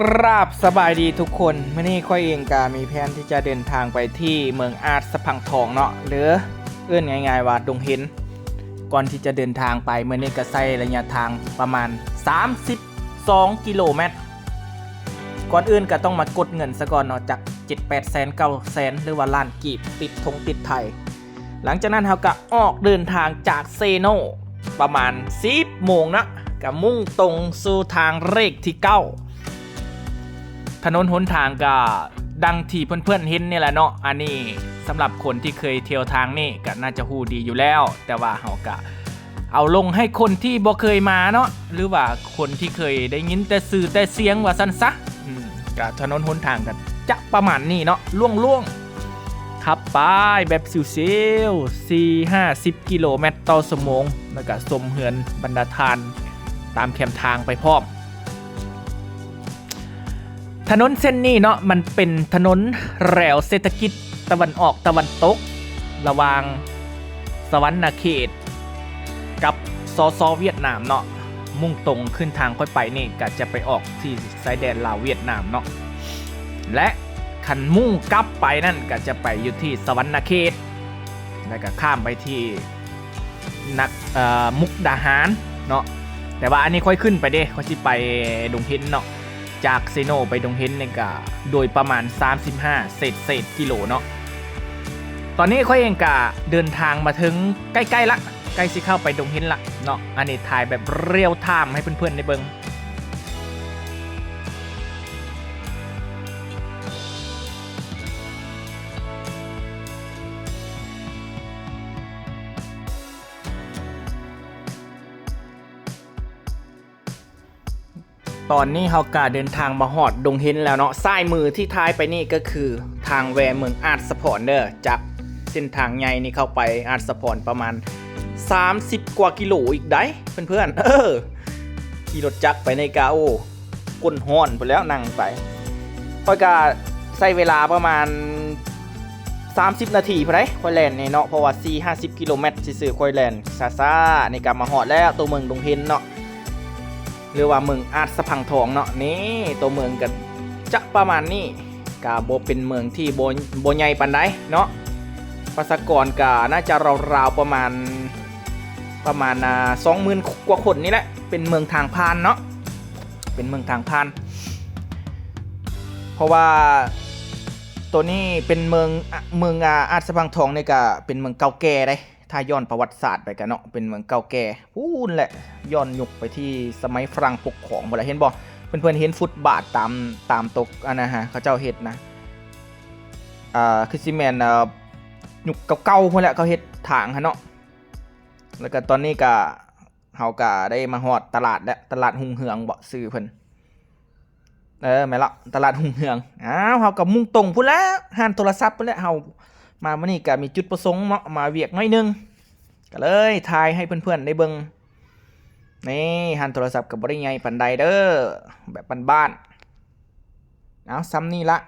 ກາບສະບາຍດີທຸກຄົນ, ມື້ນີ້ຂ້ອຍເອງກະມີແຜນທີ່ຈະເດີນທາງໄປທີ່ເມືອງອາດສະພັງທອງເນາະ ຫຼືເອີ້ນງ່າຍໆວ່າດົງເຫັນ. ກ່ອນທີ່ຈະເດີນທາງໄປ ມື້ນີ້ກະໃຊ້ໄລຍະທາງປະມານສາມສິບສອງກິໂລແມັດ. ກ່ອນອື່ນກະຕ້ອງມາກົດເງິນສາກ່ອນເນາະ, ຈັກເຈັດແປດແສນ ເກົ້າແສນ ຫຼືວ່າລ້ານກີບ ຕິດຖົງຕິດໄທ. ຫຼັງຈາກນັ້ນເຮົາກະອອກເດີນທາງຈາກເຊໂນປະມານສິບໂມງເນາະ, ກະມຸ່ງຕົງສູ່ທາງເລກທີເກົ້າ. ຖະໜົນຫົນທາງກະດັ່ງທີ່ເພື່ອນໆເຫັນນີ້ແຫຼະເນາະ, ອັນນີ້ສຳລັບຄົນທີ່ເຄີຍທ່ຽວທາງນີ້ກະໜ້າຈະຮູ້ດີຢູ່ແລ້ວ, ແຕ່ວ່າເຮົາກະເອົາລົງໃຫ້ຄົນທີ່ບໍ່ເຄີຍມາເນາະ ຫຼືວ່າຄົນທີ່ເຄີຍໄດ້ຍິນແຕ່ຊື່ແຕ່ສຽງວ່າຊັ້ນຊະ. ອືມ ກະຖະໜົນຫົນທາງກະຈະປະມານນີ້ເນາະ, ລ່ວງໆ ຂັບໄປແບບຊິວໆ ສີ່ຫ້າສິບກິໂລແມັດຕໍ່ຊົ່ວໂມງ, ແລ້ວກະຊົມເຮືອນບັນດາທ່ານຕາມແຄມທາງໄປພ້ອມ. ຖະໜົນເສັ້ນນີ້ເນາະ ມັນເປັນຖະໜົນແລວເສດຖະກິດຕາເວັນອອກຕາເວັນຕົກ ລະຫວ່າງສະຫວັນນະເຂດກັບ ສສ ຫວຽດນາມເນາະ. ມຸ່ງຕົງຂຶ້ນທາງຂ້ອຍໄປນີ້ກະຈະໄປອອກທີ່ຊາຍແດນລາວຫວຽດນາມເນາະ ແລະ ຄັນມຸ່ງກັບໄປນັ້ນກະຈະໄປຢູ່ທີ່ສະຫວັນນະເຂດ ແລ້ວກະຂ້າມໄປທີ່ ນະ ເອີ ມຸກດາຫານເນາະ. ແຕ່ວ່າອັນນີ້ຂ້ອຍຂຶ້ນໄປເດ້, ຂ້ອຍຊິໄປດົງເຫັນເນາະ, ຈາກເຊໂນໄປດົງເຫັນນີ້ກະໂດຍປະມານສາມສິບຫ້າເສດໆກິໂລເນາະ. ຕອນນີ້ຂ້ອຍເອງກະເດີນທາງມາເຖິງໃກ້ໆລະ, ໃກ້ຊິເຂົ້າໄປດົງເຫັນລະເນາະ. ອັນນີ້ຖ່າຍແບບເຣວທາມໃຫ້ເພື່ອນໆໄດ້ເບິ່ງ. ຕອນນີ້ເຮົາກະເດີນທາງມາຮອດດົງເຫັນແລ້ວເນາະ. ຊ້າຍມືທີ່ຖ່າຍໄປນີ້ກະຄືທາງແວ່ເມືອງອາດສະພອນເດີ, ຈາກເສັ້ນທາງໃຫຍ່ນີ້ເຂົ້າໄປອາດສະພອນປະມານສາມສິບກວ່າກິໂລອີກໃດ໋ເພື່ອນໆ. ເອີ ຂີ່ລົດຈັກໄປນີ້ກະ ໂອ້ ກົ້ນຮ້ອນພຸ້ນແລ້ວ ນັ່ງໄປ. ຂ້ອຍກະໃຊ້ເວລາປະມານສາມສິບນາທີພຸ້ນໃດ໋ ຂ້ອຍແລ່ນນີ້ເນາະ, ເພາະວ່າສີ່ຫ້າສິບກິໂລແມັດຊື່ໆ ຂ້ອຍແລ່ນຊ້າໆ. ນີ້ກະມາຮອດແລ້ວ ໂຕເມືອງດົງເຫັນເນາະ ຫຼືວ່າເມືອງອາດສະພັງທອງເນາະ. ນີ້ໂຕເມືອງກະຈະປະມານນີ້, ກະບໍ່ເປັນເມືອງທີ່ບໍ່ ບໍ່ໃຫຍ່ປານໃດເນາະ. ປະຊາກອນກະໜ້າຈະລາວໆປະມານ ປະມານ ອ່າ ສອງໝື່ນກວ່າຄົນນີ້ແຫຼະ. ເປັນເມືອງທາງຜ່ານເນາະ, ເປັນເມືອງທາງຜ່ານ ເພາະວ່າໂຕນີ້ເປັນເມືອງ ອະ ເມືອງ ອ່າ ອາດສະພັງທອງນີ້ກະເປັນເມືອງເກົ່າແກ່ເດ້. ຖ້າຍ້ອນປະຫວັດສາດໄປກະເນາະ ເປັນເມືອງເກົ່າແກ່ພຸ້ນແຫຼະ, ຍ້ອນຍຸກໄປທີ່ສະໄໝຝຣັ່ງປົກຄອງພຸ້ນແຫຼະ. ເຫັນບໍ່ ເພື່ອນໆເຫັນຟຸດບາດຕາມ ຕາມຕົກອັນນັ້ນຫະ ເຂົາເຈົ້າເຮັດນະ, ອ່າ ຄືຊິແມ່ນ ອ່າ ຍຸກເກົ່າໆພຸ້ນແຫຼະ ເຂົາເຮັດທາງຫັ້ນເນາະ. ແລ້ວກະຕອນນີ້ກະ ເຮົາກະໄດ້ມາຮອດຕະຫຼາດແລ້ວ, ຕະຫຼາດຮຸ່ງເຮືອງເບາະຊື່ເພິ່ນ. ເອີ ແມ່ນລະ ຕະຫຼາດຮຸ່ງເຮືອງ. ອ້າວ ເຮົາກະມຸ່ງຕົງພຸ້ນແຫຼະ ຮ້ານໂທລະສັບພຸ້ນແຫຼະ. ເຮົາມາມື້ນີ້ກະມີຈຸດປະສົງເນາະ ມາວຽກໜ້ອຍໜຶ່ງ ກະເລີຍຖ່າຍໃຫ້ເພື່ອນໆໄດ້ເບິ່ງ. ນີ້ ຮ້ານໂທລະສັບກະບໍ່ໄດ້ໃຫຍ່ປານໃດເດີ ແບບບ້ານໆ. ເອົາ ສ່ຳນີ້ລະ